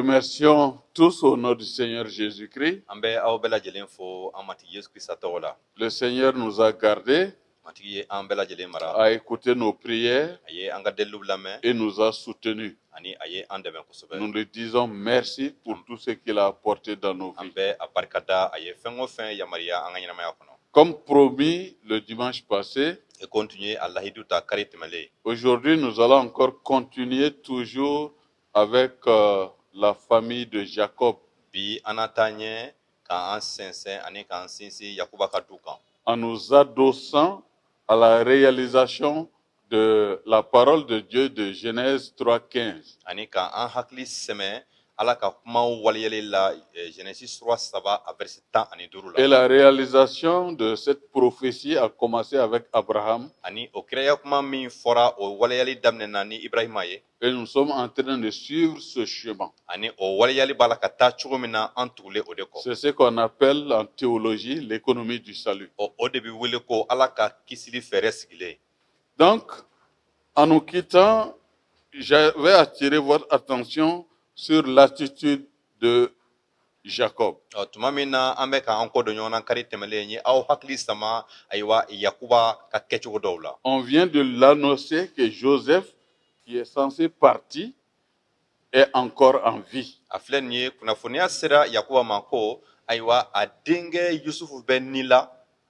remercions tous au nom du Seigneur Jésus-Christ. An bɛ aw bɛɛ lajɛlen fo an Matigi Yesu Krista tɔgɔ la. Le Seigneur nous a gardés, Matigi ye an bɛɛ lajɛlen mara, a écouté nos prières a ye an ka deliliw lamɛn et nous a soutenus. ani a ye an dɛmɛ kosɛbɛ. Nous lui disons merci pour tout ce qu'il a apporté dans nos An vies. bɛ a barikada a ye fɛn o fɛn yamaruya an ka ɲɛnamaya kɔnɔ. Comme promis le dimanche passé, E ko n tun ye a lahidu ta kari tɛmɛlen, aujourd'hui nous allons encore continuer toujours avec la famille de Jacob bi an na taa ɲɛ k'an sɛnsɛn ani k'an sinsin Yakuba ka du kan, en nous adossant à la réalisation de la parole de Dieu de Genèse 3.15. ani k'an hakili sɛmɛ Ala ka kumaw waleyali la Genèse sura 3 a verset 15 Et la. la réalisation de cette prophétie a commencé avec Abraham Ani o kiraya kuma min fɔra, o waleyali daminɛna ni Ibrahima ye. et nous sommes en train de suivre ce chemin. Ani o waleyali b'a la ka taa cogo min na, an tugulen o de kɔ. C'est ce qu'on appelle en théologie l'économie du salut. O de bɛ wele ko Ala ka kisili fɛɛrɛ sigilen. Donc, en nous quittant, j'avais attiré votre attention sur l'attitude de Jacob. Ɔ, tuma min na an bɛ k'an kɔ don ɲɔgɔn na kari tɛmɛlen ye, aw hakili sama, ayiwa, Yakuba ka kɛcogo dɔw la. On vient de l'annoncer que Joseph, qui est censé partir, est encore en vie. A filɛ nin ye, kunnafoniya sera Yakuba ma ko, ayiwa, a denkɛ Yusufu bɛ ni la,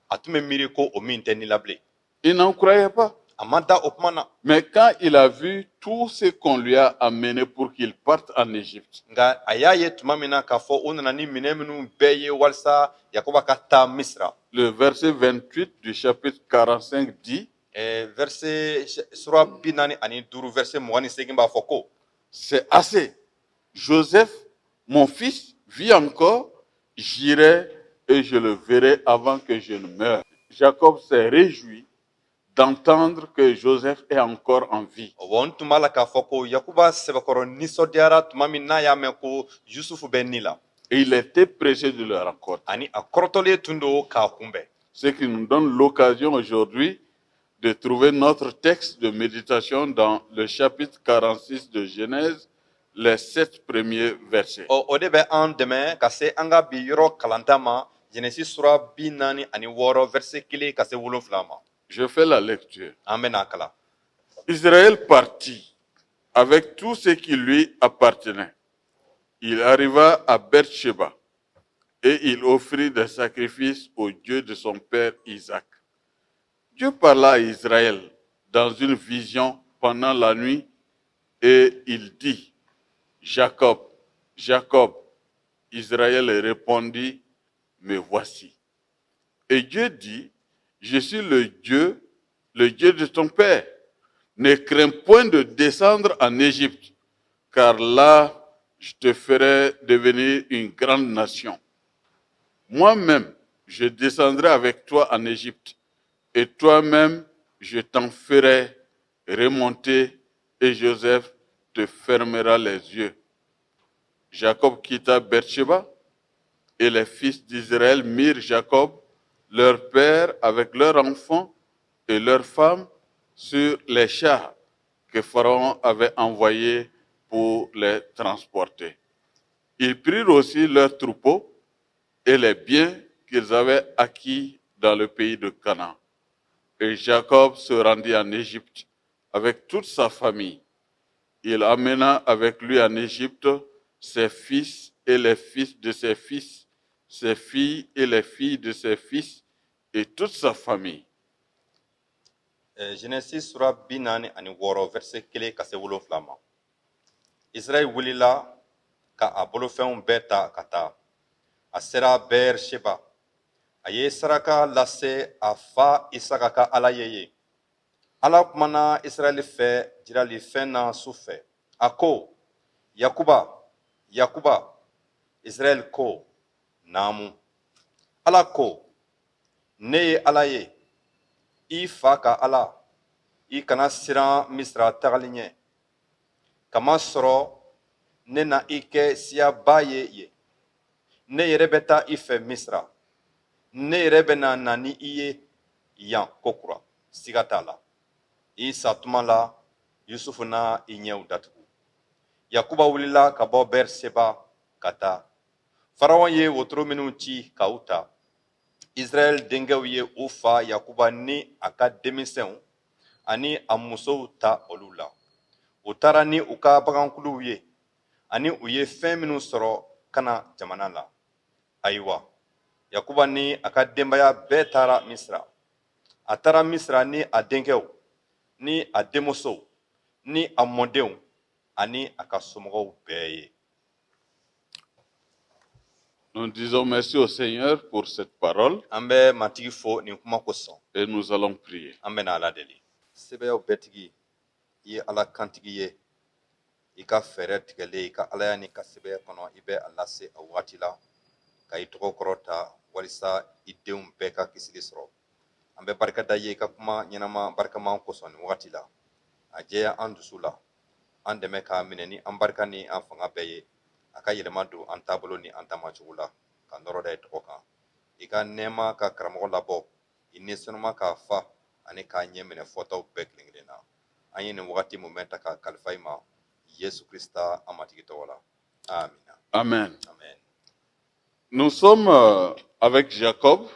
a tun bɛ miiri ko o min tɛ ni la bilen. Il n'en croyait pas. A ma da o kuma na. Mais quand il a vu tout ce qu'on lui a amené pour qu'il parte en Égypte, Nka a y'a ye tuma min na k'a fɔ u nana ni minɛn minnu bɛɛ ye walasa Yakuba ka taa Misira, le verset 28 du chapitre 45 dit, verset sura 45, verset 28 b'a fɔ ko: C'est assez. Joseph, mon fils, vit encore. J'irai et je le verrai avant que je ne meure. Jacob s'est réjoui d'entendre que Joseph est encore en vie. Ɔwɔ, n tun b'a la k'a fɔ ko Yakuba sɛbɛkɔrɔ nisɔndiyara tuma min n'a y'a mɛn ko Yusufu bɛ ni la. Et il était pressé de le rencontrer. Ani a kɔrɔtɔlen tun don k'a kunbɛn. Ce qui nous donne l'occasion aujourd'hui de trouver notre texte de méditation dans le chapitre 46 de Genèse, les sept premiers versets. Ɔ, o de bɛ an dɛmɛ ka se an ka bi yɔrɔ kalanta ma, Genèse sura 46, verset 1 ka se 7 ma. Je fais la lecture. An bɛ n'a kalan. Israël partit avec tout ce qui lui appartenait. Il arriva à Beersheba et il offrit des sacrifices au Dieu de son père Isaac. Dieu parla à Israël dans une vision pendant la nuit et il dit, Jacob, Jacob. Israël répondit, Me voici. Et Dieu dit, Je suis le Dieu de ton père. Ne crains point de descendre en Égypte, car là, je te ferai devenir une grande nation. Moi-même, je descendrai avec toi en Égypte, et toi-même, je t'en ferai remonter, et Joseph te fermera les yeux. Jacob quitta Beersheba, et les fils d'Israël mirent Jacob, leur père, avec leurs enfants et leurs femmes, sur les chars que Pharaon avait envoyés pour les transporter. Ils prirent aussi leurs troupeaux et les biens qu'ils avaient acquis dans le pays de Canaan. Et Jacob se rendit en Égypte avec toute sa famille. Il amena avec lui en Égypte ses fils et les fils de ses fils, ses filles et les filles de ses fils, et toute sa famille. Genèse sura 46, verset 1 ka se 7 ma. Israɛl wulila ka a bolofɛnw bɛɛ ta ka taa. A sera Beersheba, a ye saraka lase a fa Isaka ka Ala ye yen. Ala kumana Israɛl fɛ jiralifɛn na su fɛ, a ko: Yakuba, Yakuba. Israɛl ko: Naamu. Ala ko: Ne ye Ala ye, i fa ka Ala. I kana siran Misira tagali ɲɛ, kamasɔrɔ ne na i kɛ siyaba ye yen. Ne yɛrɛ bɛ taa i fɛ Misira, ne yɛrɛ bɛ na na ni i ye yan kokura, siga t'a la. I sa tuma la, Yusufu na i ɲɛw datugu. Yakuba wulila ka bɔ Berseba ka taa. Faraon ye wotoro minnu ci ka u ta, Israɛl denkɛw ye u fa Yakuba ni a ka denmisɛnw ani a musow ta olu la. U taara ni u ka bagankuluw ye ani u ye fɛn minnu sɔrɔ Kana jamana la. Ayiwa, Yakuba ni a ka denbaya bɛɛ taara Misira. A taara Misira ni a denkɛw ni a denmusow ni a mɔdenw ani a ka somɔgɔw bɛɛ ye. Nous disons merci au Seigneur pour cette parole An bɛ Matigi fo nin kuma kosɔn. Et nous allons prier. An bɛna Ala deli. Sebayaw bɛɛtigi, i ye Ala kantigi ye. I ka fɛɛrɛ tigɛlen, i ka Alaya ni ka sebaya kɔnɔ, i bɛ a lase a wagati la ka i tɔgɔ kɔrɔ ta walisa i denw bɛɛ ka kisili sɔrɔ. An bɛ barika da i ye i ka kuma ɲɛnama barikama kosɔn nin wagati la. A jɛya an dusu la, an dɛmɛ k'a minɛ ni an barika ni an fanga bɛɛ ye, a ka yɛlɛma don an taabolo ni an taamacogo la ka nɔrɔ da i tɔgɔ kan. I ka nɛɛma ka karamɔgɔ labɔ, i ni senuma k'a fa ani k'a ɲɛ minɛ fɔtaw bɛɛ kelen kelen na. An ye nin wagati mumɛ ta k'a kalifa i ma, Yesu Krista an Matigi tɔgɔ la, amina. Amen. Amen. Nous sommes avec Jacob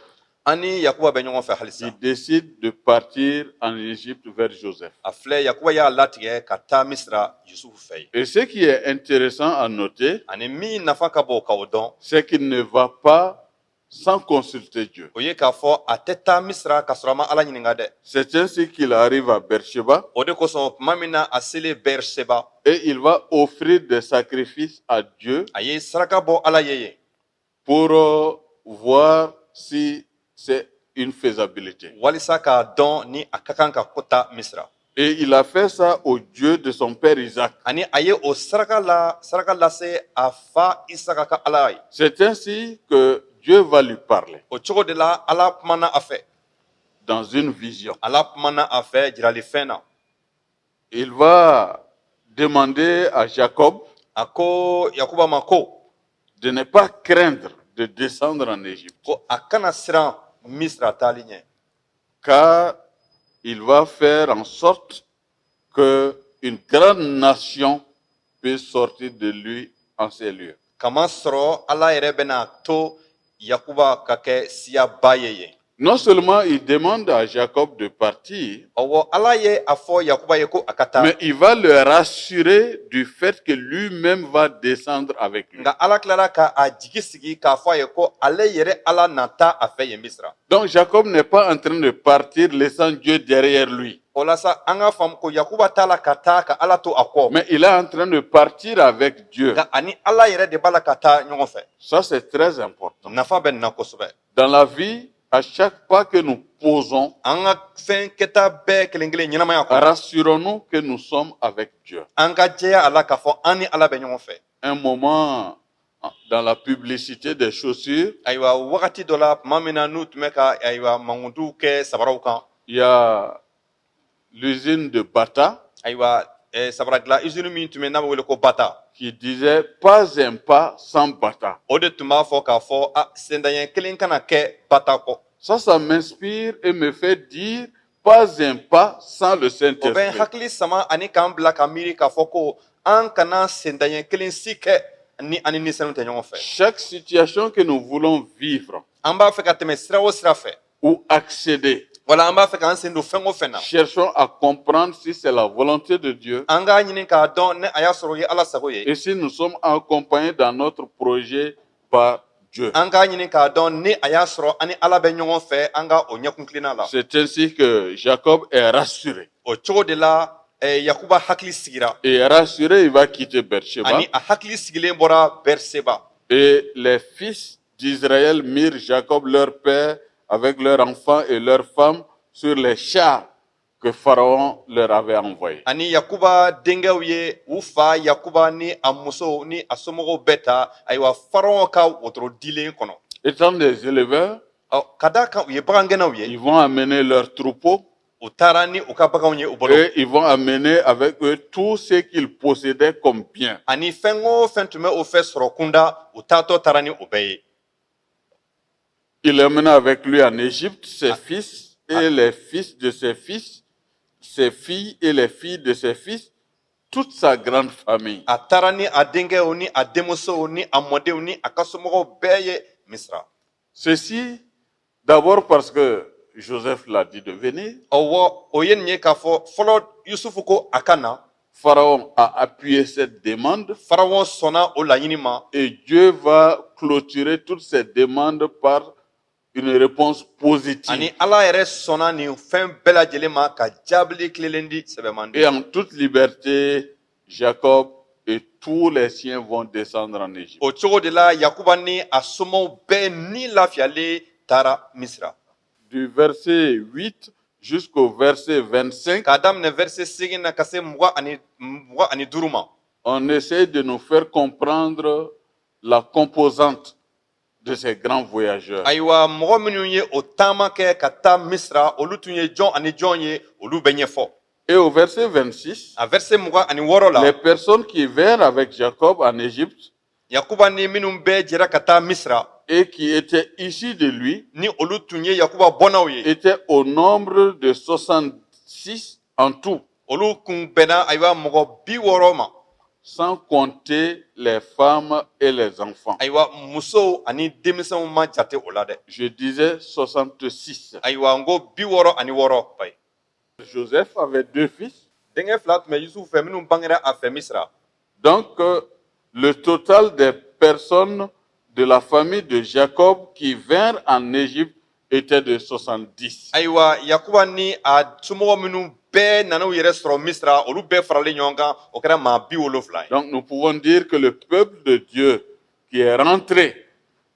An ni Yakuba bɛ ɲɔgɔn fɛ halisa. qui décide de partir en Égypte vers Joseph. A filɛ, Yakuba y'a latigɛ ka taa Misira Yusufu fɛ yen. Et ce qui est intéressant à noter, Ani min nafa ka bon ka o dɔn, c'est qu'il ne va pas sans consulter Dieu. o ye k'a fɔ a tɛ taa Misira k'a sɔrɔ a ma Ala ɲininka dɛ. C'est ainsi qu'il arrive à Beersheba O de kosɔn, tuma min na a selen Berseba, et il va offrir des sacrifices à Dieu a ye saraka bɔ Ala ye yen pour voir si c'est une faisabilité. walisa k'a dɔn ni a ka kan ka ko ta Misira. Et il a fait ça au Dieu de son père Isaac. Ani a ye o saraka la saraka lase a fa Isaka ka Ala ye. C'est ainsi que Dieu va lui parler O cogo de la, Ala kumana a fɛ. Dans une vision. Ala kumana a fɛ jiralifɛn na. Il va demander à Jacob A ko Yakuba ma ko de ne pas craindre de descendre en Égypte, ko a kana siran Misira taali ɲɛ, car il va faire en sorte que une grande nation puisse sortir de lui en ces lieux. Kamasɔrɔ Ala yɛrɛ bɛna to Yakuba ka kɛ siyaba ye yen. Non seulement il demande à Jacob de partir, Ɔwɔ, Ala ye a fɔ Yakuba ye ko a ka taa, mais il va le rassurer du fait que lui-même va descendre avec lui. nka Ala tilara ka a jigi sigi k'a fɔ a ye ko ale yɛrɛ Ala na taa a fɛ yen Misira. Donc Jacob n'est pas en train de partir laissant Dieu derrière lui, O la sa, an ka faamu ko Yakuba t'a la ka taa ka Ala to a kɔ, mais il est en train de partir avec Dieu. nka ani Ala yɛrɛ de b'a la ka taa ɲɔgɔn fɛ. Ça, c'est très important. Nafa bɛ nin na kosɛbɛ. Dans la vie, à chaque pas que nous posons, An ka fɛn kɛta bɛɛ kelen kelen ɲɛnamaya kɔnɔ, rassurons-nous que nous sommes avec Dieu. an ka jɛya a la k'a fɔ an ni Ala bɛ ɲɔgɔn fɛ. Un moment, dans la publicité des chaussures, Ayiwa, wagati dɔ la, tuma min na n'u tun bɛ ka, ayiwa, mankutuw kɛ sabaraw kan, il y a l'usine de Bata ayiwa, sabara dilan usine min tun bɛ n'a bɛ wele ko Bata, qui disait pas un pas sans Bata. o de tun b'a fɔ k'a fɔ a sendaɲɛ kelen kana kɛ Bata kɔ. Ça m'inspire et me fait dire pas un pas sans le O bɛ n Saint-Esprit. hakili sama ani k'an bila ka miiri k'a fɔ ko an kana sendaɲɛ kelen si kɛ ni ani ni senu tɛ ɲɔgɔn fɛ. Chaque situation que nous voulons vivre An b'a fɛ ka tɛmɛ sira o sira fɛ, ou accéder, wala an b'a fɛ k'an sen don fɛn o fɛn na, cherchons à comprendre si c'est la volonté de Dieu an k'a ɲini k'a dɔn ni a y'a sɔrɔ o ye Ala sago ye, et si nous sommes accompagnés dans notre projet par Dieu. an k'a ɲini k'a dɔn ni a y'a sɔrɔ an ni Ala bɛ ɲɔgɔn fɛ an ka o ɲɛkun kilenna la. C'est ainsi que Jacob est rassuré. O cogo de la, Yakuba hakili sigira. Et rassuré, il va quitter Beersheba. Ani a hakili sigilen bɔra Berseba. Et les fils d'Israël mirent Jacob, leur père, avec leurs enfants et leurs femmes sur les chars que Pharaon leur avait envoyés. Ani Yakuba denkɛw ye u fa Yakuba ni a musow ni a somɔgɔw bɛɛ ta, ayiwa, Faraon ka wotoro dilen kɔnɔ. Étant des éleveurs, Ɔ, ka d'a kan u ye bagangɛnnaw ye, ils vont amener leurs troupeaux u taara ni u ka baganw ye u bolo, et ils vont amener avec eux tout ce qu'ils possédaient comme bien. ani fɛn o fɛn tun bɛ o fɛ sɔrɔ kunda, u taatɔ taara ni o bɛɛ ye. Il emmena avec lui en Égypte ses fils et les fils de ses fils, ses filles et les filles de ses fils, toute sa grande famille. A taara ni a denkɛw ni a denmusow ni a mɔdenw ni a ka somɔgɔw bɛɛ ye Misira. Ceci, d'abord parce que Joseph l'a dit de venir. Ɔwɔ, o ye nin ye k'a fɔ fɔlɔ, Yusufu ko a ka na. Pharaon a appuyé cette demande Farawɔn sɔnna o laɲini ma. et Dieu va clôturer toutes ces demandes par une réponse positive. Ani Ala yɛrɛ sɔnna nin fɛn bɛɛ lajɛlen ma ka jaabili tilelen di sɛbɛman di. Et en toute liberté, Jacob et tous les siens vont descendre en Égypte. O cogo de la, Yakuba ni a somɔgɔw bɛɛ ni lafiyalen taara Misira. Du verset 8 jusqu'au verset 25, K'a daminɛ verset 8 na ka se 25 ma, on essaie de nous faire comprendre la composante de ces grands voyageurs. Ayiwa, mɔgɔ minnu ye o taama kɛ ka taa Misira, olu tun ye jɔn ani jɔn ye, olu bɛ ɲɛfɔ. Et au verset 26, A verset 26 la, les personnes qui vinrent avec Jacob en Égypte Yakuba ni minnu bɛɛ jɛra ka taa Misira, et qui étaient issus de lui ni olu tun ye Yakuba bɔnnaw ye, étaient au nombre de 66 en tout, olu kun bɛnna, ayiwa, mɔgɔ 60 ma, sans compter les femmes et les enfants. Ayiwa, musow ani denmisɛnw ma jate o la dɛ. Je disais 66. Ayiwa, n ko 66 bayi. Joseph avait deux fils. Denkɛ fila tun bɛ Yusufu fɛ minnu bangera a fɛ Misira. Donc, le total des personnes de la famille de Jacob qui vinrent en Égypte était de 70. Ayiwa, Yakuba ni a somɔgɔ minnu bɛɛ nana u yɛrɛ sɔrɔ Misira, olu bɛɛ faralen ɲɔgɔn kan, o kɛra maa 70 ye. Donc, nous pouvons dire que le peuple de Dieu qui est rentré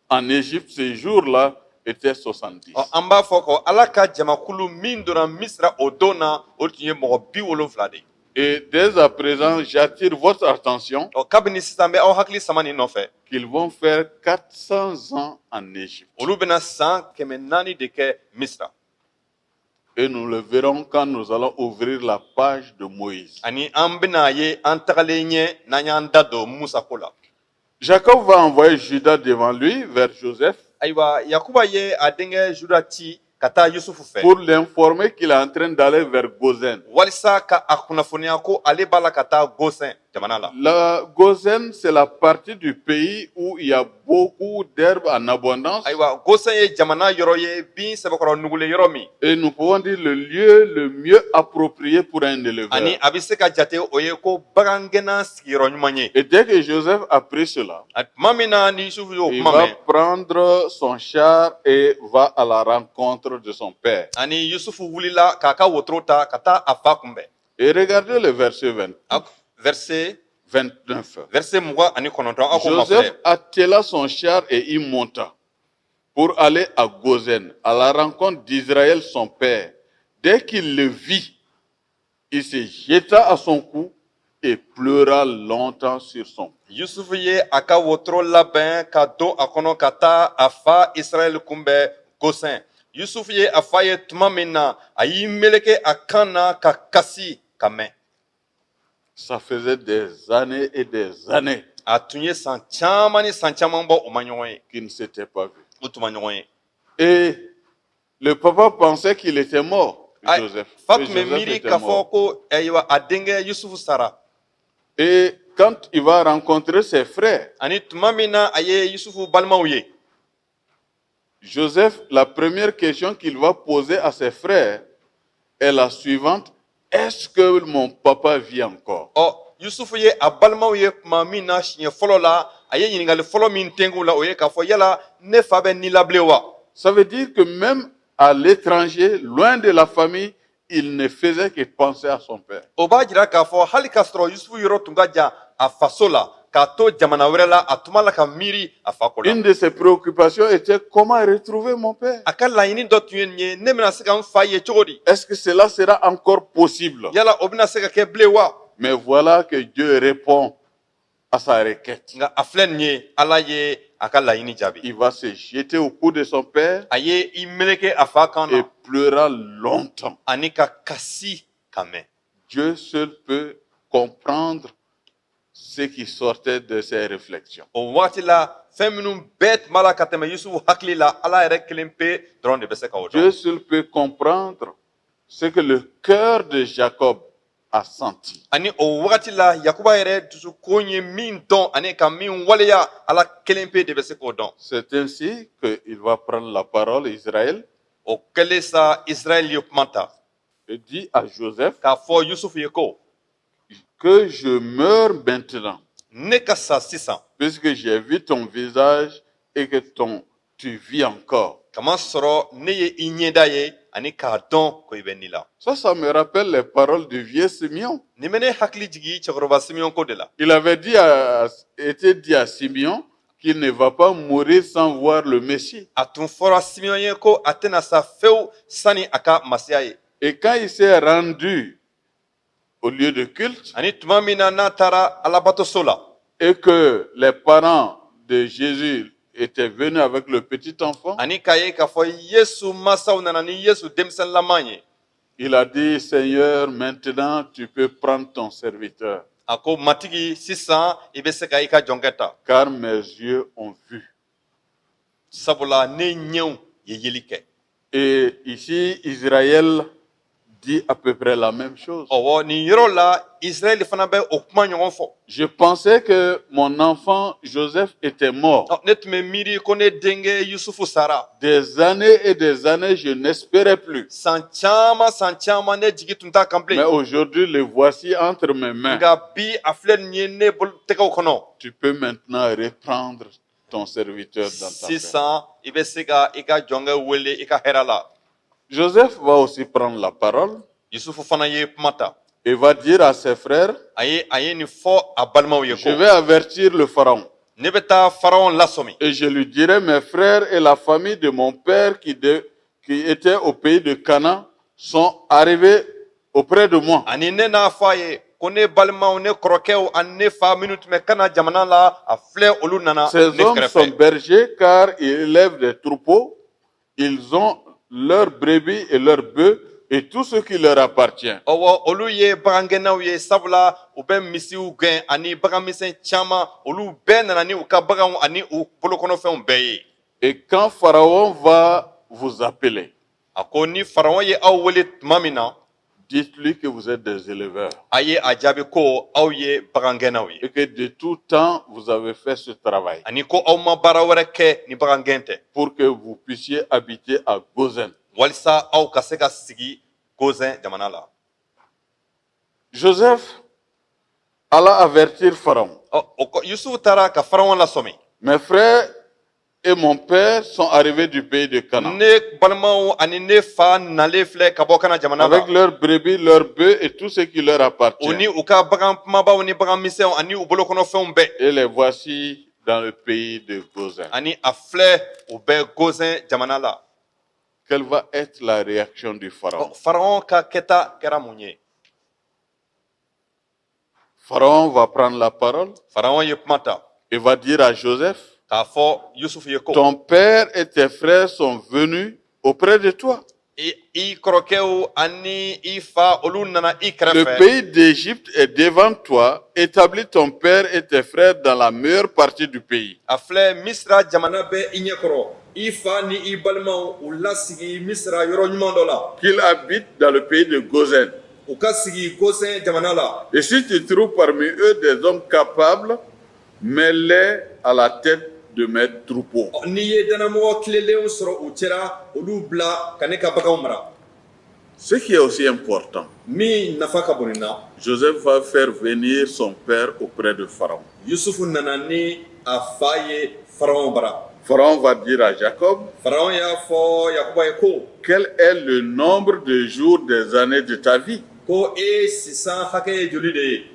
en Égypte ce jour-là était 70. Ɔ, an b'a fɔ ko Ala ka jamakulu min donna Misira o don na, o tun ye mɔgɔ 70 de ye. Et dès à présent, j'attire votre attention Ɔ, kabini sisan, n bɛ aw hakili sama nin nɔfɛ qu'ils vont faire 400 ans en Égypte. olu bɛna san 400 de kɛ Misira. Et nous le verrons quand nous allons ouvrir la page de Moïse. Ani an bɛna ye an tagalen ɲɛ n'an y'an da don Musa ko la. Jacob va envoyer Judas devant lui vers Joseph Ayiwa, Yakuba ye a denkɛ Juda ci ka taa Yusufu fɛ pour l'informer qu'il est en train d'aller vers Gozen. walisa ka a kunnafoniya ko ale b'a la ka taa Gosɛn jamana la. La Gozen, c'est la partie du pays où il y a beaucoup d'herbes en abondance. Ayiwa, Gosɛn ye jamana yɔrɔ ye bin sɛbɛkɔrɔ nugulen yɔrɔ min, Et nous pouvons dire le lieu le mieux approprié pour un éleveur. ani a bɛ se ka jate o ye ko bagangɛnna sigiyɔrɔ ɲuman ye. Et dès que Joseph a pris cela, A tuma min na ni Yusufu y'o il kuma va mɛn, prendre son char et va à la rencontre de son père. ani Yusufu wulila k'a ka wotoro ta ka taa a fa kunbɛn. Et regardez le verset 20 Verset 29. Verset 29, aw k'o ma Joseph filɛ. attela son char et y monta pour aller à Gozen, à la rencontre d'Israël, son père. Dès qu'il le vit, il se jeta à son cou et pleura longtemps sur son cou. Yusufu ye a ka wotoro labɛn ka don a kɔnɔ ka taa a fa Israɛl kunbɛn Gosɛn. Yusufu ye a fa ye tuma min na, a y'i meleke a kan na ka kasi ka mɛn. Ça faisait des années et des années A tun ye san caman ni san caman bɔ o ma ɲɔgɔn ye. qu'ils ne s'étaient pas vus. U tun ma ɲɔgɔn ye. Et le papa pensait qu'il était mort, Joseph. Fa Que tun bɛ Joseph miiri était k'a mort. fɔ ko, ayiwa, a denkɛ Yusufu sara. Et quand il va rencontrer ses frères, Ani tuma min na a ye Yusufu balimaw ye, Joseph, la première question qu'il va poser à ses frères est la suivante. Est-ce que mon papa vit encore? Ɔ, Yusufu ye a balimaw ye tuma min na siɲɛ fɔlɔ la, a ye ɲininkali fɔlɔ min tɛnku la, o ye k'a fɔ: yala ne fa bɛ ni la bilen wa? Ça veut dire que même à l'étranger, loin de la famille, il ne faisait que penser à son père. O b'a jira k'a fɔ hali k'a sɔrɔ Yusufu yɔrɔ tun ka jan a faso la, k'a to jamana wɛrɛ la, a tun b'a la ka miiri a fa ko la. Une de ses préoccupations était comment retrouver mon père. A ka laɲini dɔ tun ye nin ye: ne bɛna se ka n fa ye cogo di? Est-ce que cela sera encore possible? Yala o bɛna se ka kɛ bilen wa? Mais voilà que Dieu répond à sa requête. Nka a filɛ nin ye, Ala ye a ka laɲini jaabi. Il va se jeter au cou de son père A ye i meleke a fa kan et na pleura longtemps. ani ka kasi ka mɛn. Dieu seul peut comprendre ce qui sortait de ses réflexions. O waati la, fɛn minnu bɛɛ tun b'a la ka tɛmɛ Yusufu hakili la, Ala yɛrɛ kelen pe dɔrɔn de bɛ se ka o Dieu dɔn. seul peut comprendre ce que le cœur de Jacob a senti. Ani o wagati la, Yakuba yɛrɛ dusukun ye min dɔn ani ka min waleya, Ala kelen pe de bɛ se k'o dɔn. C'est ainsi qu'il va prendre la parole, Israël, O kɛlen sa, Israɛl ye kuma ta et dit à Joseph: k'a fɔ Yusufu ye ko: Que je meure maintenant, Ne ka sa sisan, puisque j'ai vu ton visage et que tu vis encore. Kamasɔrɔ ne ye i ɲɛda ye ani k'a dɔn ko i bɛ ni la. Ça me rappelle les paroles du vieux Simeon. Nin bɛ ne hakili jigin cɛkɔrɔba Simiyɔn ko de la. Il avait été dit à Simeon qu'il ne va pas mourir sans voir le Messie. A tun fɔra Simiyɔn ye ko a tɛna sa fewu sani a ka Masiya ye. Et quand il s'est rendu au lieu de culte Ani tuma min na n'a taara Alabatoso la et que les parents de Jésus étaient venus avec le petit enfant, ani k'a ye k'a fɔ Yesu masaw nana ni Yesu denmisɛnlaman ye, il a dit: Seigneur, maintenant tu peux prendre ton serviteur, a ko: Matigi, sisan i bɛ se ka i ka jɔnkɛ ta, car mes yeux ont vu. sabula ne ɲɛw ye yeli kɛ. Et ici, Israël dit à peu près la même chose. Ɔwɔ, nin yɔrɔ la, Israɛl fana bɛ o kuma ɲɔgɔn fɔ. Je pensais que mon enfant Joseph était mort. Ɔ, ne tun bɛ miiri ko ne denkɛ Yusufu sara. Des années et des années, je n'espérais plus. San caman, san caman, ne jigi tun t'a kan Mais bilen. aujourd'hui, le voici entre mes mains. Nka bi, a filɛ nin ye ne bolo tɛgɛw kɔnɔ. Tu peux maintenant reprendre ton serviteur dans ta paix. Sisan i bɛ se ka i ka jɔnkɛ wele i ka hɛrɛ la. Joseph va aussi prendre la parole Yusufu fana ye kuma ta et va dire à ses frères: A ye nin fɔ a balimaw ye Je ko: vais avertir le Pharaon Ne bɛ taa Faraon lasɔmi et je lui dirai: mes frères et la famille de mon père qui étaient au pays de Canaan sont arrivés auprès de moi. ani ne n'a fɔ a ye ko ne balimaw, ne kɔrɔkɛw ani ne fa minnu tun bɛ Kana jamana la, a filɛ, olu nana Ces ne hommes sont kɛrɛfɛ. Bergers car ils élèvent des troupeaux. Ils ont leurs brebis et leurs bœufs et tout ce qui leur appartient. Ɔwɔ, olu ye bagangɛnnaw ye, sabula u bɛ misiw gɛn ani baganmisɛn caman. Olu bɛɛ nana ni u ka baganw ani u bolokɔnɔfɛnw bɛɛ ye. Et quand Pharaon va vous appeler, A ko ni Faraon ye aw wele tuma min na, dites-lui que vous êtes des éleveurs a ye a jaabi ko aw ye bagangɛnnaw ye et que de tout temps vous avez fait ce travail ani ko aw ma baara wɛrɛ kɛ ni bagangɛn tɛ, pour que vous puissiez habiter à Gozen. walisa aw ka se ka sigi Gozɛn jamana la. Joseph alla avertir Pharaon. Ɔ, o kɔ, Yusufu taara ka Faraon lasɔmi. Mes frères et mon père sont arrivés du pays de Canaan Ne balimaw ani ne fa nalen filɛ ka bɔ Kana jamana la avec leurs brebis, leurs bœufs et tout ce qui leur u appartient. ni u ka bagan kumabaw ni bagan misɛnw ani u bolokɔnɔfɛnw bɛɛ. Et les voici dans le pays de Gozen. Ani a filɛ, u bɛ Gozɛn jamana la. Quelle va être la réaction du Pharaon? Ɔ, Faraon ka kɛta kɛra mun ye? Pharaon va prendre la parole Faraon ye kuma ta et va dire à Joseph: k'a fɔ Yusufu ye ko: Ton père et tes frères sont venus auprès de toi. I kɔrɔkɛw ani i fa, olu nana i Le kɛrɛfɛ. Pays d'Égypte est devant toi. Établis ton père et tes frères dans la meilleure partie du pays. A filɛ, Misira jamana bɛ i ɲɛkɔrɔ. I fa ni i balimaw, u lasigi Misira yɔrɔ ɲuman dɔ la. Qu'ils habitent dans le pays de Gozen. U ka sigi Gosɛn jamana la. Et si tu trouves parmi eux des hommes capables, mets-les à la tête de mes troupeaux. Ɔ, n'i ye dannamɔgɔ tilenlenw sɔrɔ u cɛra, olu bila ka ne ka baganw mara. Ce qui est aussi important, Min nafa ka bon nin na, Joseph va faire venir son père auprès de Pharaon. Yusufu nana ni a fa ye Faraon bara. Pharaon va dire à Jacob: Faraon y'a fɔ Yakuba ye ko: Quel est le nombre de jours des années de ta vie? Ko e sisan hakɛ ye joli de ye?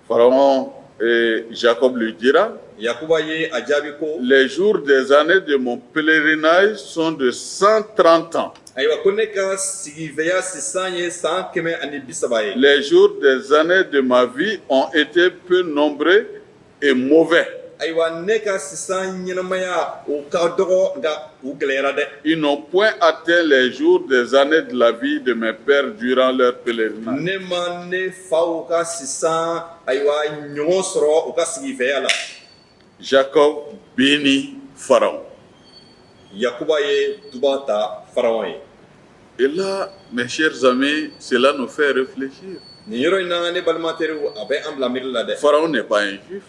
Pharaon et Jacob lui dira: Yakuba ye a jaabi ko: Les jours des années de mon pèlerinage sont de 130 ans. Ayiwa, ko ne ka sigifɛya sisan ye san 130 ye. Les jours des années de ma vie ont été peu nombreux et mauvais. Ayiwa, ne ka sisan ɲɛnamaya, o ka dɔgɔ, nka u gɛlɛyara dɛ. Ils n'ont point atteint les jours des années de la vie de mes pères durant leur pèlerinage. Ne ma ne faw ka sisan, ayiwa, ɲɔgɔn sɔrɔ u ka sigifɛya la. Jacob bénit Pharaon. Yakuba ye duba ta Faraon ye. Et là, mes chers amis, cela nous fait réfléchir. Nin yɔrɔ in na, ne balima teriw, a bɛ an bila miiri la dɛ. Pharaon n'est pas un juif.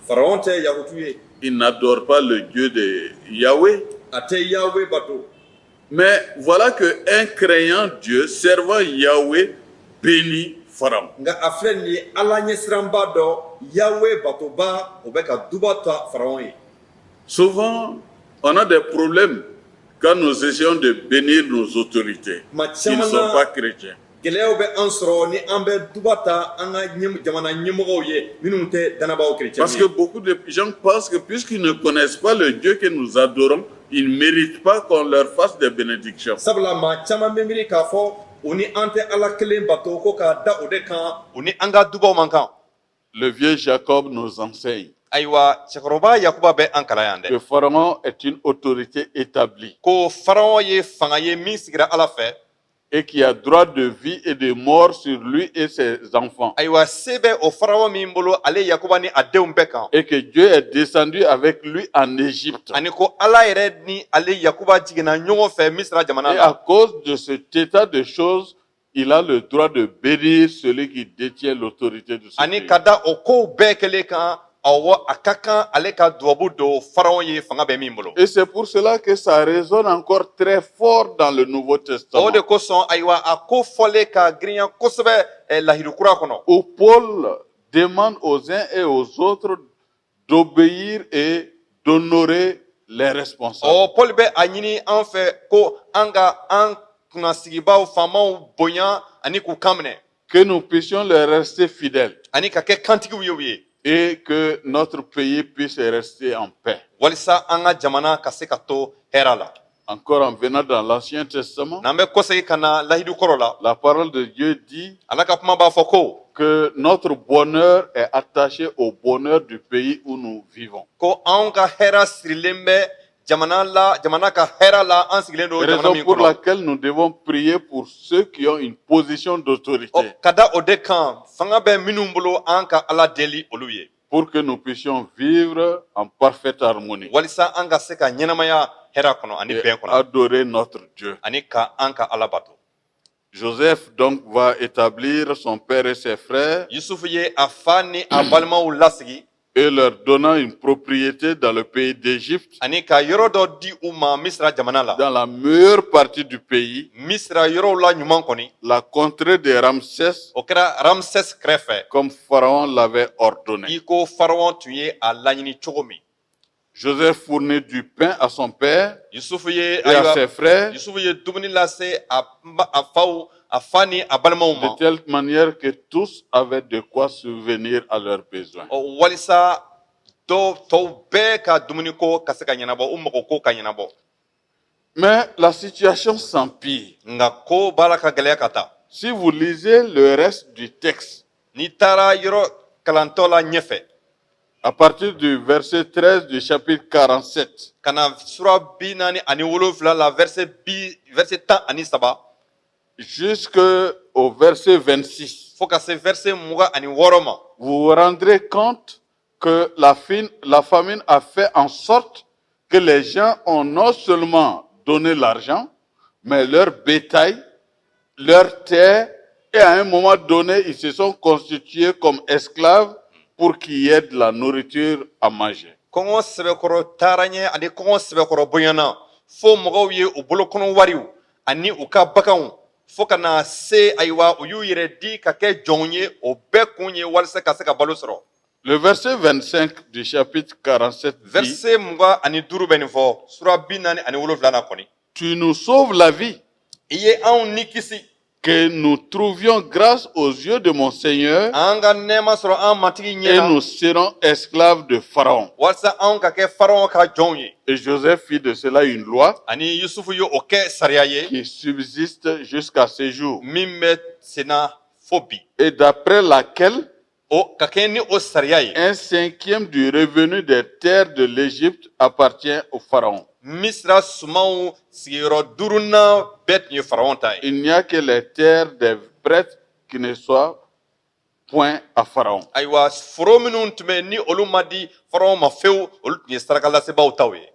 Faraon tɛ yahutu ye. Il n'adore pas le Dieu de Yahweh. A tɛ Yawe bato. Mais voilà qu'un craignant Dieu, servant Yahweh, bénit Pharaon. Nka a filɛ nin ye, Ala ɲɛsiranba dɔ, Yawe batoba, o bɛ ka duba ta Faraon ye. Souvent, on a des problèmes quand nous essayons de bénir nos autorités Tuma qui ne caman sont na, pas chrétiens. gɛlɛyaw bɛ an sɔrɔ ni an bɛ duba ta an ka jamana ɲɛmɔgɔw ye minnu tɛ dannabaaw kerecɛnw Parce que ye. beaucoup de gens pensent que puisqu'ils ne connaissent pas le Dieu que nous adorons, ils ne méritent pas qu'on leur fasse des bénédictions. Sabula maa caman bɛ miiri k'a fɔ u ni an tɛ Ala kelen bato, ko k'a da o de kan, u ni an ka dubaw man kan. Le vieux Jacob nous enseigne Ayiwa, cɛkɔrɔba Yakuba bɛ an kalan yan dɛ que Pharaon est une autorité établie ko Faraon ye fanga ye min sigira Ala fɛ et qui a droit de vie et de mort sur lui et ses enfants. Ayiwa, se bɛ o Faraon min bolo ale Yakuba ni a denw bɛɛ kan Et que Dieu est descendu avec lui en Égypte. ani ko Ala yɛrɛ ni ale Yakuba jiginna ɲɔgɔn fɛ Misira jamana Et na. à cause de cet état de choses, il a le droit de bénir celui qui détient l'autorité de ce Ani pays. ka da o kow bɛɛ kɛlen kan, awɔ, a ka kan ale ka dubabu don Faraon ye, fanga bɛ min bolo. Et c'est pour cela que ça résonne encore très fort dans le Nouveau O Testament, de kosɔn, ayiwa, a ko fɔlen ka girinya kosɛbɛ lahidu kura kɔnɔ où Paul demande aux uns et aux autres d'obéir et d'honorer les responsables. Ɔ, Paul bɛ a ɲini an fɛ ko an ka an kunnasigibaaw, faamaw bonya ani k'u kan minɛ Que nous puissions leur rester fidèles ani ka kɛ kantigiw ye u ye et que notre pays puisse rester en paix. walisa an ka jamana ka se ka to hɛrɛ la. Encore en venant dans l'Ancien Testament, N'an bɛ kɔsegin ka na lahidu kɔrɔ la, la parole de Dieu dit Ala ka kuma b'a fɔ ko que notre bonheur est attaché au bonheur du pays où nous vivons. ko anw ka hɛrɛ sirilen bɛ jamana la, jamana ka hɛrɛ la, an sigilen don jamana Raison min pour kɔnɔ. laquelle nous devons prier pour ceux qui ont une position Ɔ, d'autorité, ka da o de kan, fanga bɛ minnu bolo, an ka Ala deli olu ye pour que nous puissions vivre en parfaite harmonie walisa an ka se ka ɲɛnamaya hɛrɛ kɔnɔ ani et bɛn kɔnɔ adorer notre Dieu. ani ka an ka Ala bato. Joseph donc va établir son père et ses frères Yusufu ye a fa ni a balimaw lasigi et leur donnant une propriété dans le pays d'Égypte, ani ka yɔrɔ dɔ di u ma Misira jamana la, dans la meilleure partie du pays, Misira yɔrɔw la ɲuman kɔni, la contrée de Ramsès, o kɛra Ramses kɛrɛfɛ, comme Pharaon l'avait ordonné. i ko Faraon tun ye a laɲini cogo min. Joseph fournit du pain à son père Yusufu ye et à ayiwa ses frères, Yusufu ye dumuni lase a faw, a fa ni a balimaw de ma telle manière que tous avaient de quoi subvenir à leurs besoins. Ɔ, walisa dɔw tɔw bɛɛ ka dumuniko ka se ka ɲɛnabɔ, u mago ko ka ɲɛnabɔ. Mais la situation s'empire. Nka ko b'a la ka gɛlɛya ka taa. Si vous lisez le reste du texte, N'i taara yɔrɔ kalantɔ la ɲɛfɛ, à partir du verset 13 du chapitre 47, ka na sura 47 la, verset 13 jusqu'au verset 26, fo ka se verset 26 ma, vous vous rendrez compte que la famine a fait en sorte que les gens ont non seulement donné l'argent, mais leur bétail, leur terre, et à un moment donné, ils se sont constitués comme esclaves pour qu'il y ait de la nourriture à manger. Kɔngɔ sɛbɛkɔrɔ taara ɲɛ ani kɔngɔ sɛbɛkɔrɔ bonyana fo mɔgɔw ye u bolokɔnɔ wariw ani u ka baganw, fo ka na se, ayiwa, u y'u yɛrɛ di ka kɛ jɔnw ye. O bɛɛ kun ye walisa ka se ka balo sɔrɔ. Le verset 25 du chapitre 47 dit, Verset 25 bɛ nin fɔ sura 47 na kɔni: Tu nous sauves la vie, I ye anw ni kisi, que nous trouvions grâce aux yeux de mon Seigneur, an ka nɛɛma sɔrɔ an matigi ɲɛ et na, nous serons esclaves de Pharaon. walisa anw ka kɛ Faraon ka jɔnw ye. Et Joseph fit de cela une loi Ani Yusufu ye o kɛ sariya ye qui subsiste jusqu'à ce jour, min bɛ senna fo bi, et d'après laquelle o ka kɛ ni o sariya ye, un cinquième du revenu des terres de l'Égypte appartient au Pharaon. Misira sumanw sigiyɔrɔ duurunan bɛɛ tun ye Faraon ta ye. Il n'y a que les terres des prêtres qui ne soient point à Pharaon. Ayiwa, foro minnu tun bɛ yen ni olu ma di Faraon ma fewu, olu tun ye sarakalasebaaw taw ye.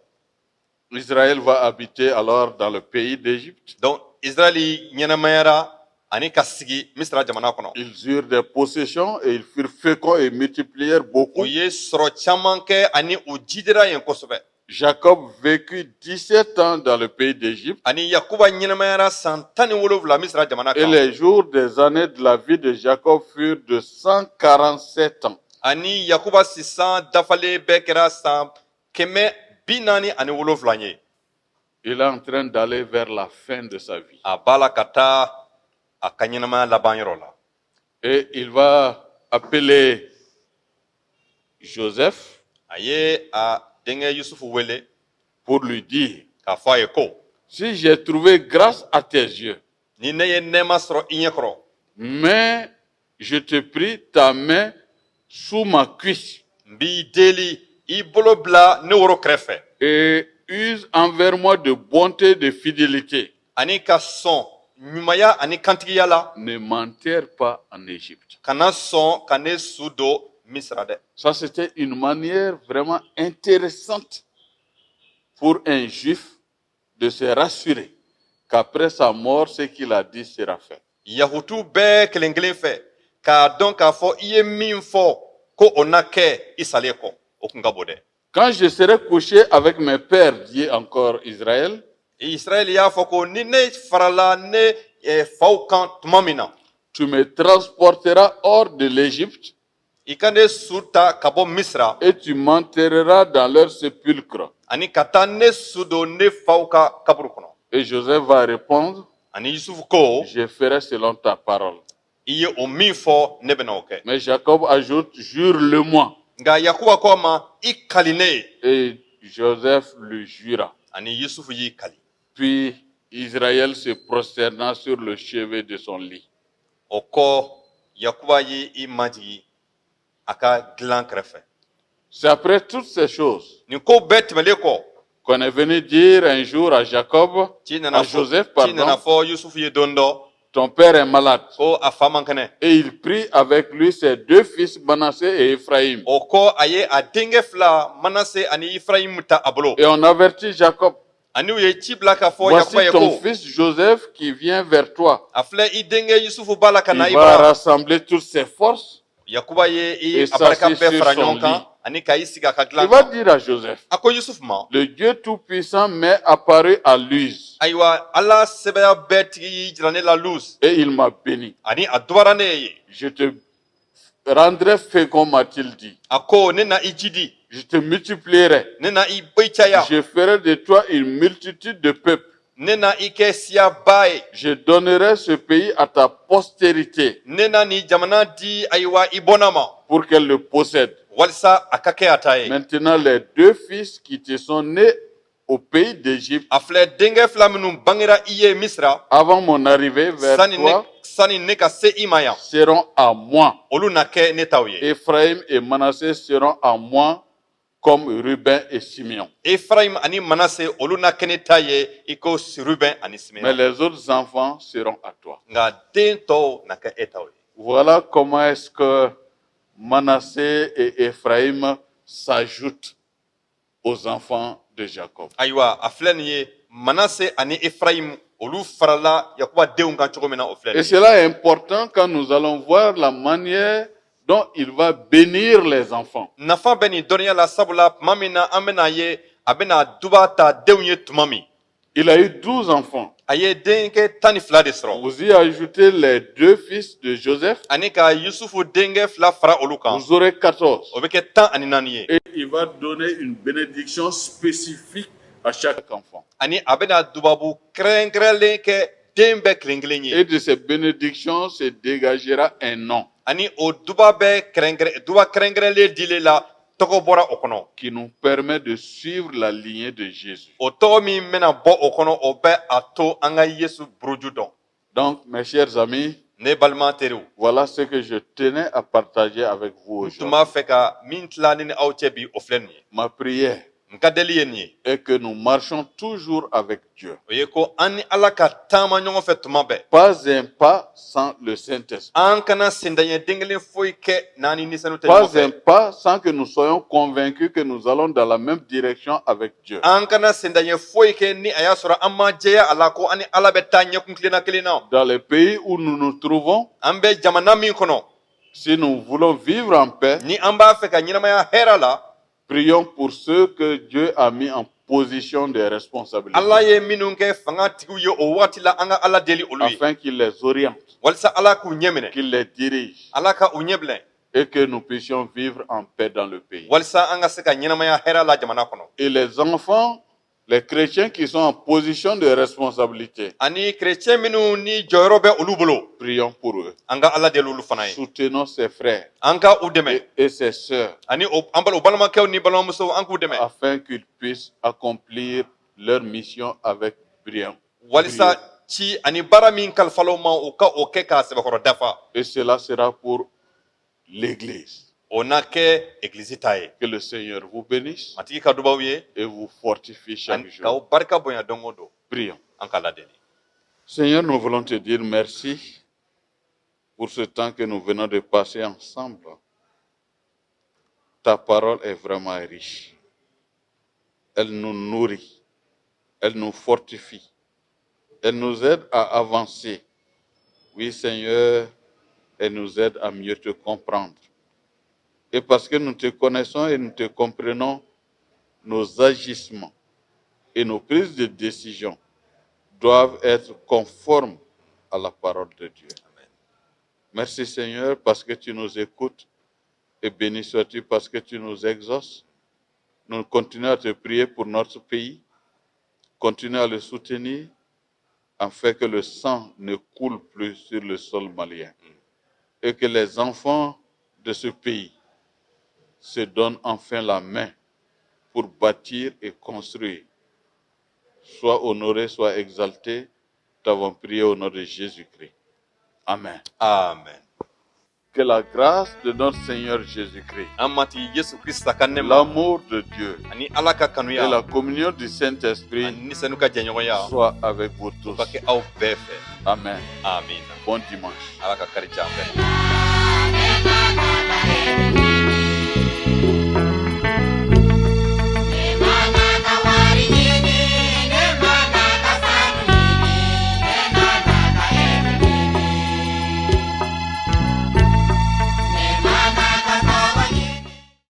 Israël va habiter alors dans le pays d'Égypte Donc Israɛli ɲɛnamayara Ani ka sigi Misira jamana kɔnɔ. Ils eurent des possessions et ils furent féconds et multiplièrent U beaucoup. ye sɔrɔ caman kɛ ani u jidira yen kosɛbɛ. Jacob vécut 17 ans dans le pays d'Égypte Ani Yakuba ɲɛnamayara san 17 Misira jamana et kan. les jours des années de la vie de Jacob furent de 147 ans. Ani Yakuba sisan dafalen bɛɛ kɛra san 447 ye. Il est en train d'aller vers la fin de sa vie. A b'a la ka taa a ka ɲɛnamaya laban yɔrɔ la. Et il va appeler Joseph A ye a denkɛ Yusufu wele pour lui dire, k'a fɔ a ye ko: si j'ai trouvé grâce à tes yeux, ni ne ye nɛɛma sɔrɔ i ɲɛ kɔrɔ, mets, je te prie, ta main sous ma cuisse n b'i deli, i bolo bila ne woro kɛrɛfɛ, et use envers moi de bonté et de fidélité. Ani ka sɔn ɲumanya ani kantigiya la. Ne m'enterre pas en Égypte. Kana sɔn ka ne su don Misira dɛ. Ça, c'était une manière vraiment intéressante pour un juif de se rassurer qu'après sa mort, ce qu'il a dit sera fait. Yahutu bɛɛ kelen kelen fɛ k'a dɔn k'a fɔ i ye min fɔ ko o na kɛ i salen kɔ, o kun ka bon dɛ. Quand je serai couché avec mes pères, dit encore Israël, Israɛl y'a fɔ ko ni ne farala ne faw kan tuma min na, tu me transporteras hors de l'Égypte i ka ne su ta ka bɔ Misira et tu m'enterreras dans leur sépulcre. Ani ka taa ne su don ne faw ka kaburu kɔnɔ. Et Joseph va répondre, Ani Yusufu ko: je ferai selon ta parole. I ye o min fɔ, ne bɛna o kɛ. Mais Jacob ajoute, jure-le-moi. Nka Yakuba ko a ma: i kali ne ye. Et Joseph le jura. Ani Yusufu y'i kali. Puis Israël se prosterna sur le chevet de son lit. O kɔ, Yakuba ye i majigi a ka dilan kɛrɛfɛ. C'est après toutes ces choses Nin ko bɛɛ tɛmɛlen kɔ, qu'on est venu dire un jour à Jacob, ci nana à fɔ Joseph, ci nana pardon, fɔ Yusufu ye don dɔ ton père est malade. ko a fa man kɛnɛ. Et il prit avec lui ses deux fils, Manassé et Ephraïm. O kɔ, a ye a denkɛ fila Manase ani Ifrahimu ta a bolo. Et on avertit Jacob, Ani u ye ci bila k'a fɔ voici Yakuba ye ton ko: fils Joseph qui vient vers toi. A filɛ, i denkɛ Yusufu b'a la ka na Il i va bara. rassembler toutes ses forces. Yakuba ye i Et a barika s'assit bɛɛ sur fara son ɲɔgɔn kan lit. ani ka i sigi a ka Il dilan va kan. dire à Joseph, A ko Yusufu ma: le Dieu Tout-Puissant m'est apparu à Luz ayiwa, Ala sɛbɛya bɛɛ tigi y'i jira ne la Luz et il m'a béni. Ani a dubara ne ye. Je te rendrai fécond, m'a-t-il dit. A ko ne na i jidi. Je te multiplierai. Ne na i caya. Je ferai de toi une multitude de peuples. Ne na i kɛ siyaba ye. Je donnerai ce pays à ta postérité Ne na nin jamana di, ayiwa, i bɔnna ma pour qu'elle le possède. walisa a ka kɛ a ta ye. Maintenant, les deux fils qui te sont nés au pays d'Égypte A filɛ, denkɛ fila minnu bangera i ye Misira avant mon arrivée vers sani ne toi sani ne ka se i ma yan, seront à moi. olu na kɛ ne taw ye. Éphraïm et Manassé seront à moi comme Ruben et Simeon. Efrayim ani Manase, olu na kɛ ne ta ye i ko Ruben ani Mais Simeon. les autres enfants seront à toi. Nka den tɔw na kɛ e taw ye. Voilà comment est-ce que Manassé et Éphraïm s'ajoutent aux enfants de Jacob. Ayiwa, a filɛ nin ye, Manase ani Efrayim, olu farala Yakuba denw kan cogo min na, o filɛ Et nin ye. cela est important quand nous allons voir la manière dont il va bénir les enfants. Nafa bɛ nin dɔnniya la, sabula tuma min na an bɛna ye a bɛna duba ta denw ye tuma min, Il a eu 12 enfants. a ye denkɛ 12 de sɔrɔ. Vous y ajoutez les deux fils de Joseph, Ani ka Yusufu denkɛ fila fara olu kan, vous aurez 14. o bɛ kɛ 14 ye. Et il va donner une bénédiction spécifique à chaque enfant. Ani a bɛna dubabu kɛrɛnkɛrɛnlen kɛ den bɛɛ kelen kelen ye. Et de ces bénédictions se dégagera un nom Ani o duba bɛɛ kɛrɛnkɛrɛn, duba kɛrɛnkɛrɛnlen dilen la, tɔgɔ bɔra o kɔnɔ. Qui nous permet de suivre la lignée de Jésus. O tɔgɔ min bɛna bɔ o kɔnɔ, o bɛ a to an ka Yesu buruju dɔn. Donc, mes chers amis, Ne balima teriw, voilà ce que je tenais à partager avec vous n tun aujourd'hui. b'a fɛ ka min tila ne ni aw cɛ bi, o filɛ nin ye. Ma prière, N ka deli ye nin ye. Est que nous marchons toujours avec Dieu. O ye ko an ni Ala ka taama ɲɔgɔn fɛ tuma bɛɛ. Pas un pas sans le Saint-Esprit. An kana sendaɲɛ den kelen foyi kɛ n'an ni Ni Senu tɛ ɲɔgɔn Pas un fɛ. Pas sans que nous soyons convaincus que nous allons dans la même direction avec Dieu. An kana sendaɲɛ foyi kɛ ni a y'a sɔrɔ an ma jɛya a la ko an ni Ala bɛ taa ɲɛkun tilenna kelen na. Dans les pays où nous nous trouvons, An bɛ jamana min kɔnɔ, si nous voulons vivre en paix, ni an b'a fɛ ka ɲɛnamaya hɛrɛ la, prions pour ceux que Dieu a mis en position de responsabilité, Ala ye minnu kɛ fanga tigiw ye o waati la, an ka Ala deli olu ye, afin qu'il les oriente, walisa Ala k'u ɲɛ minɛ, qu'il les dirige Ala ka u ɲɛ bilɛn, et que nous puissions vivre en paix dans le pays. Walisa an ka se ka ɲɛnamaya hɛrɛ la jamana kɔnɔ. Et les enfants, les chrétiens qui sont en position de responsabilité, Ani kerecɛn minnu ni jɔyɔrɔ bɛ olu bolo, prions pour eux. an ka Ala deli olu fana ye. Soutenons ces frères An ka u dɛmɛ et ces sœurs ani o balimakɛw ni balimamusow, an k'u dɛmɛ, afin qu'ils puissent accomplir leur mission avec brio. Walisa ci ani baara min kalifala u ma, u ka o kɛ k'a sɛbɛkɔrɔ dafa. Et cela sera pour l'Église. O na kɛ egilizi ta ye. Que le Seigneur vous bénisse Matigi ka dubaw ye et vous fortifie chaque ani jour. k'aw barika bonya don o don. Prions. An ka Ala deli. Seigneur, nous voulons te dire merci pour ce temps que nous venons de passer ensemble. Ta parole est vraiment riche. Elle nous nourrit, elle nous fortifie, elle nous aide à avancer. Oui, Seigneur, elle nous aide à mieux te comprendre. Et parce que nous te connaissons et nous te comprenons, nos agissements et nos prises de décision doivent être conformes à la parole de Dieu. Amen. Merci, Seigneur, parce que tu nous écoutes et béni sois-tu parce que tu nous exauces. Nous continuons à te prier pour notre pays, continuons à le soutenir afin que le sang ne coule plus sur le sol malien et que les enfants de ce pays se donnent enfin la main pour bâtir et construire. Sois honoré, sois exalté. T'avons prié au nom de Jésus-Christ. Amen. Amen. Que la grâce de notre Seigneur Jésus-Christ, An Matigi Yesu Krista ka nɛma, l'amour de Dieu ani Ala ka et kanuya, la communion du Saint-Esprit ani Ni Senu ka jɛɲɔgɔnya soient avec vous tous. ka kɛ aw bɛɛ fɛ. Amen. Amina. Bon dimanche. Ala ka kari diya an bɛɛ.